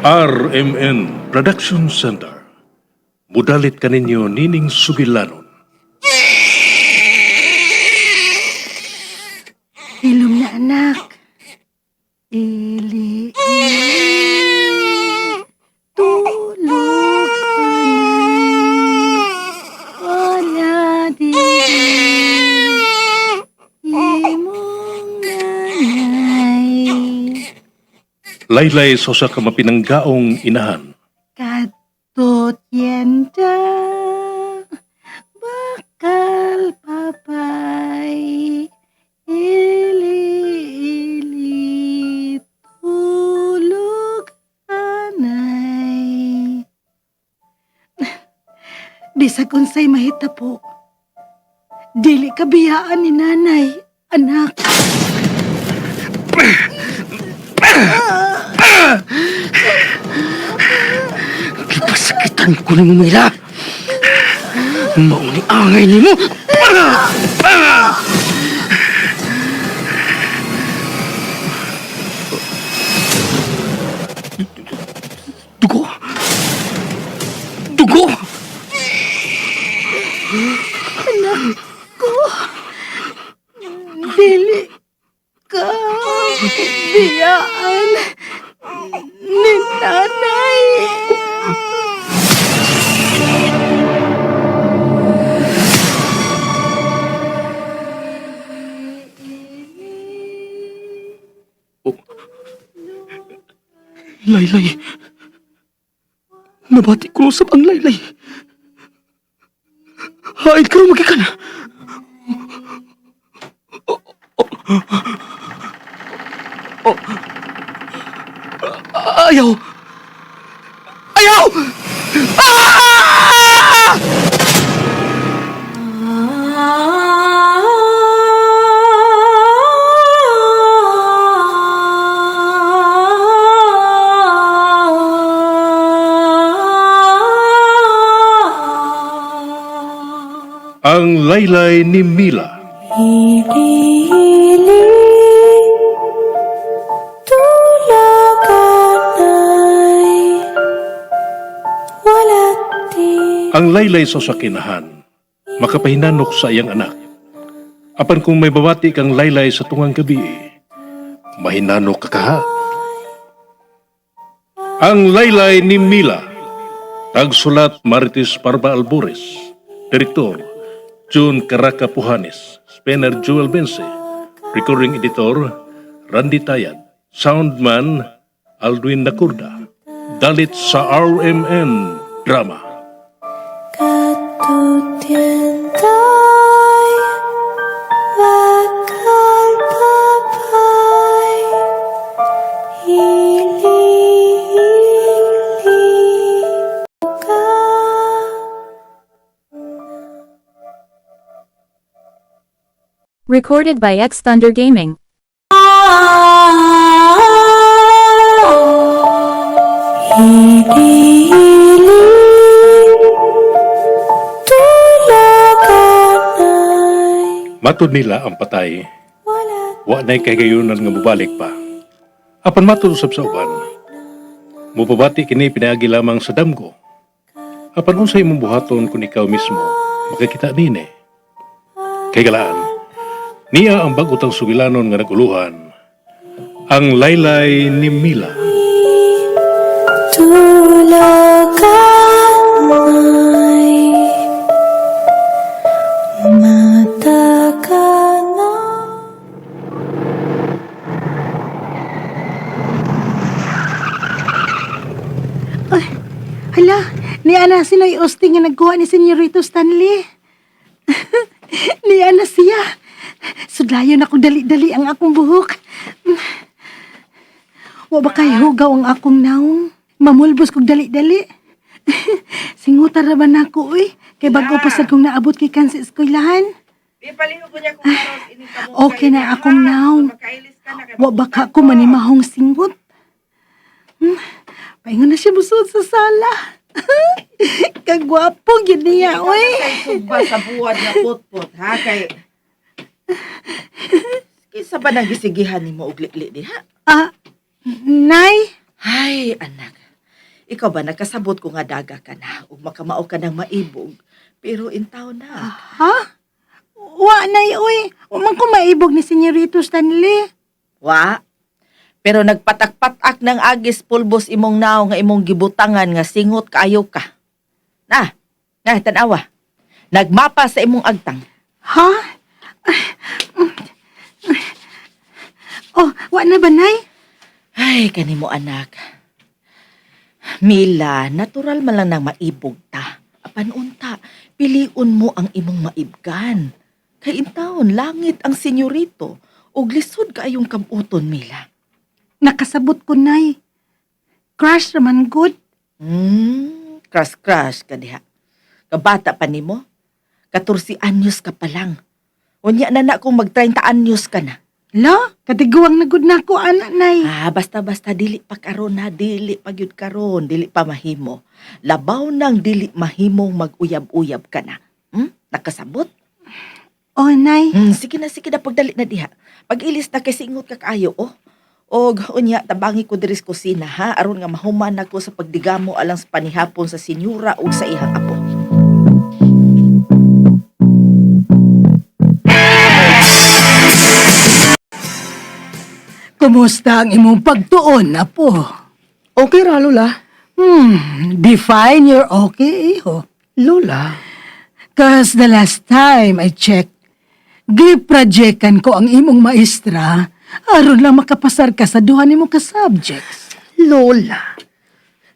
RMN Production Center. Mudalit kaninyo nining sugilanon. Hilom na, anak. Ili, ili, tulog anay. Wala di imong nanay. Laylay sa usa ka mapinanggaong inahan. Katot yenda, bakal papay, ili, ili, tulog anay. Bisag unsay mahita po, dili ka biyaan ni nanay, anak. Gipasakitan ko ni Mila. Mauni angay nimo. Dugo. Dugo. Dili ka biyaan ni nanay. Laylay. Nabati ko usab ang laylay. Hain ka magikan. Oh. Ayaw. Ayaw! Ah! Ang laylay ni Mila. Ang laylay sa usa ka inahan, makapahinanok sa iyang anak. Apan kung may babati kang laylay sa tungang gabi, mahinanok ka kaha. Ang laylay ni Mila. Tagsulat Marites Parba Albores. Direktor June Caraca Puhanes. Spanner Joel Bense. Recording Editor Randy Tayad. Soundman Aldwin Nakurda. Dalit sa RMN Drama. Recorded by X Thunder Gaming. Matod nila ang patay. Wa na'y kagayunan nga mobalik pa. Apan matod usab sa uban. Mupabati kini pinaagi lamang sa damgo. Apan unsay imong buhaton kung ikaw mismo makakita nini. Kay galaan, niya ang bag-utang sugilanon nga naguluhan. Ang laylay ni Mila. Hala, ni Ana sino'y Austin nga nagkuha ni Senyorito Stanley. Ni Ana siya. Sudlayon ako dali-dali ang akong buhok. Wa ba kay hugaw ang akong naong? Mamulbos kog dali-dali. Singutan ra ba nako uy? Kay bago pa sad kong naabot kay kan sa eskwelahan. Di palihog ko niya kung karos ini kamo. Okay na akong naong. Makailis ka na kay Wa ba ka ko manimahong singot? Paingon na siya busod sa sala. Kagwapo gyud niya, oy. Kay sugba sa buwad nga putput ha kay Kinsa ba nang gisigihan nimo og likli diha? Ah, Nay, Ay, anak. Ikaw ba nakasabot ko nga daga ka na ug makamao ka ng maibog, pero intaw na. Ha? Wa nay oy. Wa man ko maibog ni Senyorito Stanley. Wa. Pero nagpatak-patak ng agis pulbos imong naong nga imong gibutangan nga singot kaayo ka. Na, na tan-awa. Nagmapa sa imong agtang. Ha? Oh, wa na ba nay? Ay, kanimo anak. Mila, natural man lang nang maibog ta. Apan unta, piliun mo ang imong maibgan. Kay intawon, langit ang senyorito. Ug lisod kaayong kabuton, Mila. Nakasabot ko nay. Crush raman good. Crush crush ka diha. Kabata pa nimo. 14 anyos ka pa lang. Unya na na kung mag 30 anyos ka na. Lo, katiguang na gud nako ana nay. Ah, basta-basta dili pa karon ha, dili pa gyud karon, dili pa mahimo. Labaw nang dili mahimong mag-uyab-uyab ka na. Nakasabot? Oh, nay. Sige na pagdali na diha. Pag-ilis na kay singot ka kaayo oh. Og unya tabangi ko diri sa kusina ha, aron nga mahuman ako sa pagdigamo alang sa panihapon sa senyora ug sa iyang apo. Kumusta ang imong pagtuon, apo? Okay ra, Lola. Define your okay, iho. Lola? Cause the last time I checked, giprojectan ko ang imong maestra aron lang makapasar ka sa duha nimo ka subjects. Lola.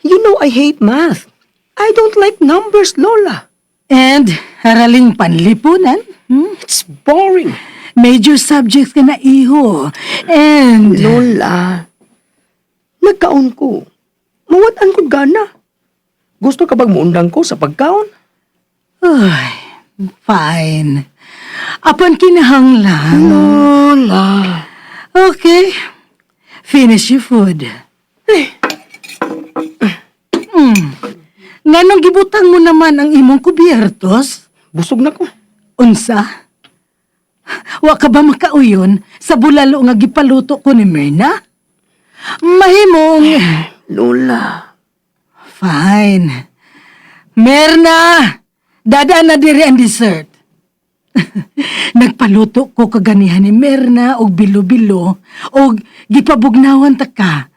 You know I hate math. I don't like numbers, Lola. And haraling panlipunan, It's boring. Major subjects ka na iho. And Lola, nagkaon ko. Mawat-an ko gana. Gusto ka bang muundang ko sa pagkaon? Ay, fine. Apan kinahanglan. Lola. Okay. Finish your food. Nganong gibutang mo naman ang imong kubyertos? Busog na ko. Unsa? Wa ka ba makauyon sa bulalo nga gipaluto ko ni Myrna? Mahimong... Lola. Fine. Myrna! Dada na diri ang dessert. Nagpaluto ko kaganihan ni Myrna og bilo-bilo og gipabugnawan ta ka.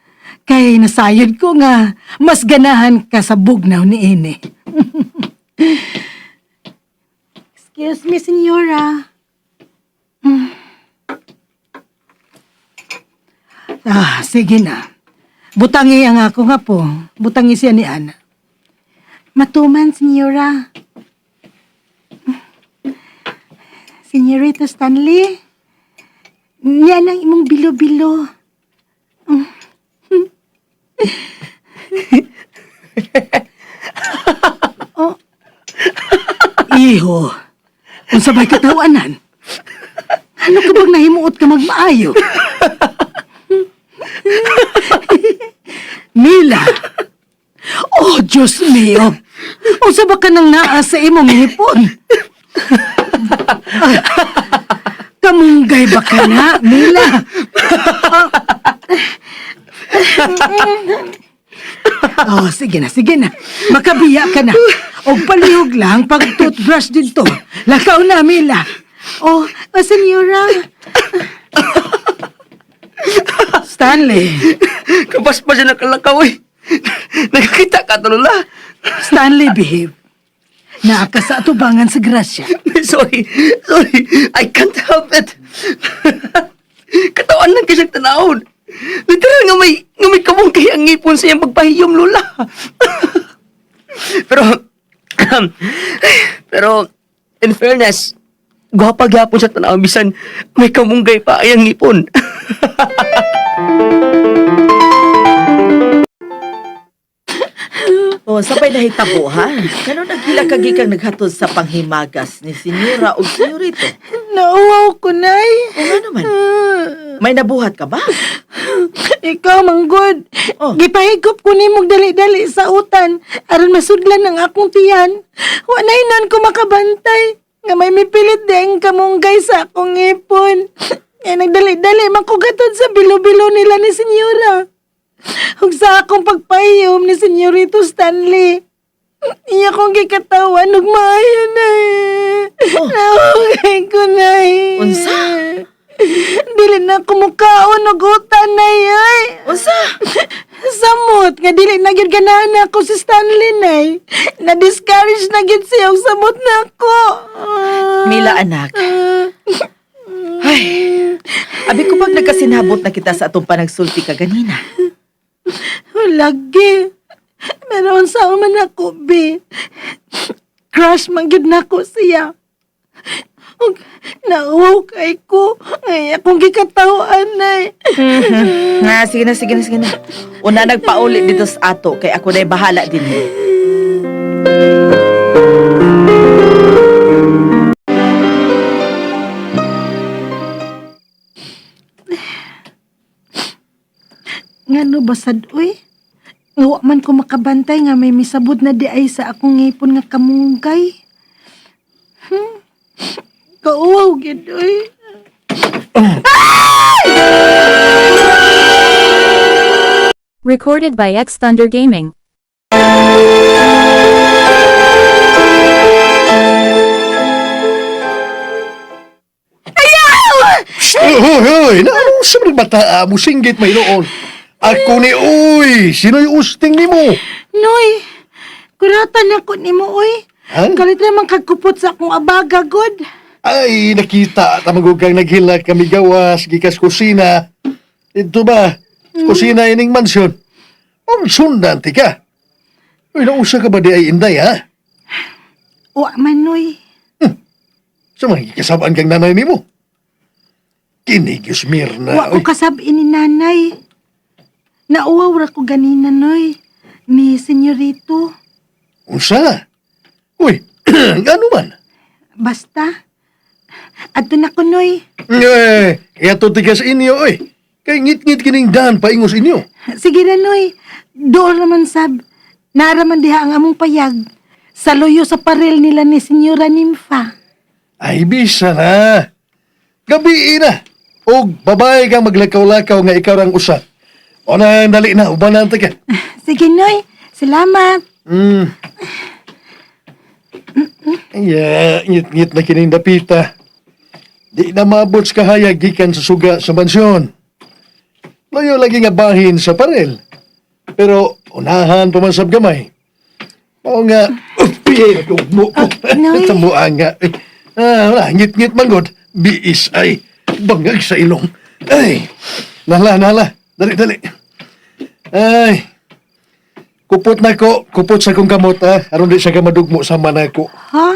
Kay nasayod ko nga mas ganahan ka sa bugnaw ni ini. Excuse me, senyora. Ah, sige na. Butangi ang ako nga po. Butangi siya ni Ana. Matuman, senyora. Senyorita Stanley, niyan ang imong bilo-bilo. Oh. Iho, unsa ba'y katawanan? Ano ka bang nahimuot ka magmaayo? Mila! Oh, Diyos mio! Unsa ba ka nang naa sa imong ngipon? Ah, kamunggay ba ka na, Mila? Oh, sige na, sige na. Makabiya ka na. Og palihog lang pag toothbrush dito. Lakaw na, Mila. Oh, oh, senyora. Stanley. Kabas pa siya nakalakaw eh. Nakakita ka to, Lola. Stanley, behave. Naa ka sa atubangan sa grasya. Sorry, sorry. I can't help it. Katawan lang kasi tanawon. Literal nga may kamungkay ang ngipon sa iyang pagpahiyom, Lola. Pero, pero, in fairness, gwapa gyapon sa tanawon bisan may kamunggay pa ay ang ngipon. Oh, sabay nahitabo ha. Kano naghila ka gikang naghatod sa panghimagas ni senyora ug senyorito? Nauwaw ko, Nay. O nga naman. May nabuhat ka ba? Ikaw, manggod. Oh. Gipahigop ko nimog dali-dali sa utan aron masudlan ang akong tiyan. Wa na inon ko makabantay. Nga may mipilit di ang kamunggay sa akong ngipon. Nga nagdali-dali man ko gatod sa bilo-bilo nila ni senyora. Ug sa akong pagpahiyom ni Senyorito Stanley. Iya kong gikatawan ug maayo na eh. Oh. Naugay ko na eh. Unsa? Dili na ko mukaon og utan na ay. Unsa? Samot nga dili na gyud ganahan ako si Stanley nay. Na-discourage na gyud siya og samot na ako. Mila, anak. Ay, abi ko pag nagkasinabot na kita sa atong panagsulti ka ganina. Lagi. Meron sa man ako, be. Crush man gyud nako siya. Ug nauwaw kay ko. Ngay akong gikatawan nay. Na, sige na, sige na, sige na. Una nagpauli dito sa ato, kay ako na'y bahala din. Eh. Ngano basad uy? Nga wa man ko makabantay nga may misabot na di ay sa akong ngipon nga kamunggay. Kauwaw gid uy. Recorded by X Thunder Gaming. Hoy, hoy, naano sa mga bata mo singgit may noon? Ako ni uy, sino'y usting nimo? Noy, kuratan ako nimo uy. Ha? Kalit naman kagkupot sa akong abaga god. Ay, nakita tamagog kang naghilak kami gawas gikas kusina. Ito ba? Kusina ining mansyon. Ang sundan ti ka. Uy, nausa ka ba di ay inday, ha? Wa man noy. Sa mga gikasabaan kang nanay nimo. Kinigyos Mirna. Wa ko uy. kasab-in ni nanay. Nauwaw ra ko ganina noy ni senyorito. Unsa? Uy, ano man? Basta. Adto na ko noy. Eh, eto tigas inyo, oy. Kay ngit-ngit kining daan paingos inyo. Sige na noy. Dool naman sab. Naraman diha ang among payag. Sa luyo sa parel nila ni Senyora Nympha. Ay, bisa na. Gabi na. Og babae kang maglakaw-lakaw nga ikaw rang usa. O na, dali na, uban na ang taga. Sige noy. Salamat. Yeah, ngit-ngit na kining dapita. Di na maabot sa kahayag gikan sa suga sa mansyon. Layo lagi nga bahin sa parel. Pero unahan pa man sab gamay. Oo nga, upi, mo ko. Noy. Tamuan nga. Ah, wala, ngit-ngit man god. Biis ay bangag sa ilong. Ay, nala, nala. Dali, dali. Ay, kupot na ko, kupot sa kong kamot ha. Aron di siya ka madugmo sa manako. Ha?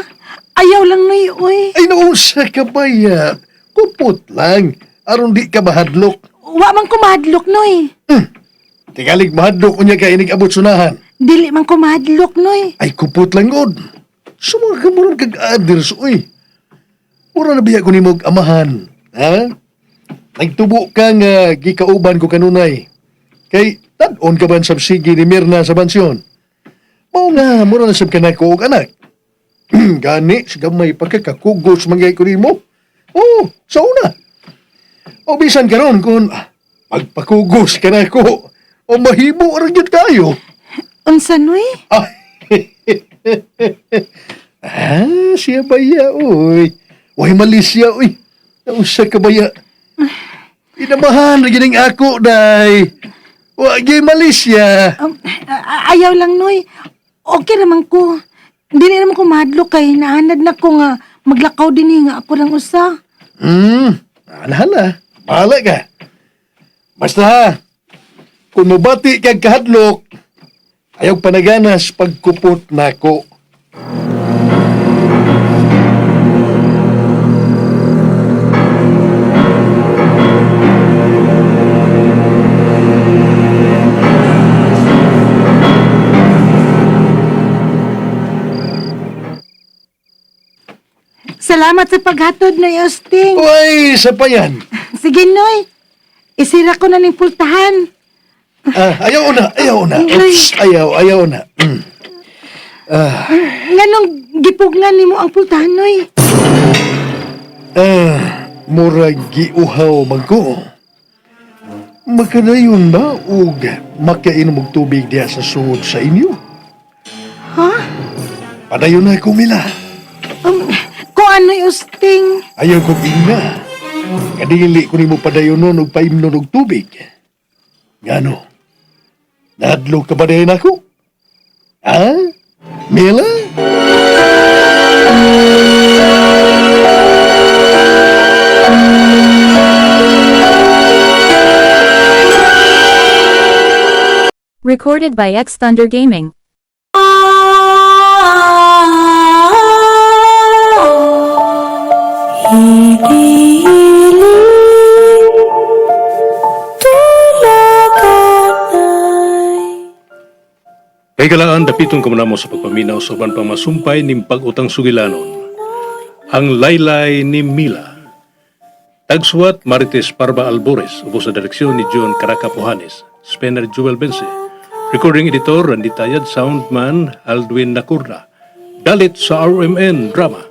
Ayaw lang noy oy. Ay, naunsa ka ba ya? Kupot lang. Aron di ka mahadlok. Wa man ko mahadlok noy. Tigalig mahadlok unya ka inig abot sunahan. Dili man ko mahadlok noy. Ay, kupot lang god. Sumang ka murag kag others, uy. Mura na biya ko nimo og amahan. Ha? Nagtubo ka nga gikauban ko kanunay. Kay tad-on ka ban sabsigi ni Mirna sa mansyon. Mao nga, mura na sab ka nako og anak. Gani, sa gamay pagkakakugos mangyay ko nimo. Oo, sa una. O bisan karon kung pagpakugos ka nako, o mahimo ra gyud kayo. Unsa noy? Ah, ah siya ba ya, uy? Uy, mali siya, uy. Nausa ka ba ya? Inamahan, gining ako, day. Wagi mali siya. Ayaw lang noy. Okay naman ko. Dili naman ko mahadlok kay naanad na ko nga maglakaw din eh, nga ako lang usa. Hala, bahala ka. Basta ha, kung mubati kag kahadlok, ayaw panaganas pagkupot nako. Salamat sa paghatod Noy Austin. Uy, sa pa yan. Sige Noy. Isira ko na ning pultahan. Ah, ayaw na, ayaw na. Oops, ayaw, ayaw na. Nganong gipugnan nimo ang pultahan Noy? Ah, murag giuhaw man ko. Makadayon ba og makainom og tubig diha sa suod sa inyo? Ha? Padayon na ko, Mila. Ko ano usting? Ayaw ko inga. Kadili ko nimo padayonon og paimnon og tubig. Ngano? Nadlo ka ba din ako? Ha? Mila? Recorded by X Thunder Gaming. Kay galaan dapiton ko mo sa pagpaminaw sa uban pang masumpay ning pag-utang sugilanon. Ang laylay ni Mila. Tagsuwat Marites Parba Albores, ubos sa direksyon ni John Caracapohanes, Spencer Jewel Bense. Recording editor Randy Tayad, soundman Aldwin Nakurda. Dalit sa RMN Drama.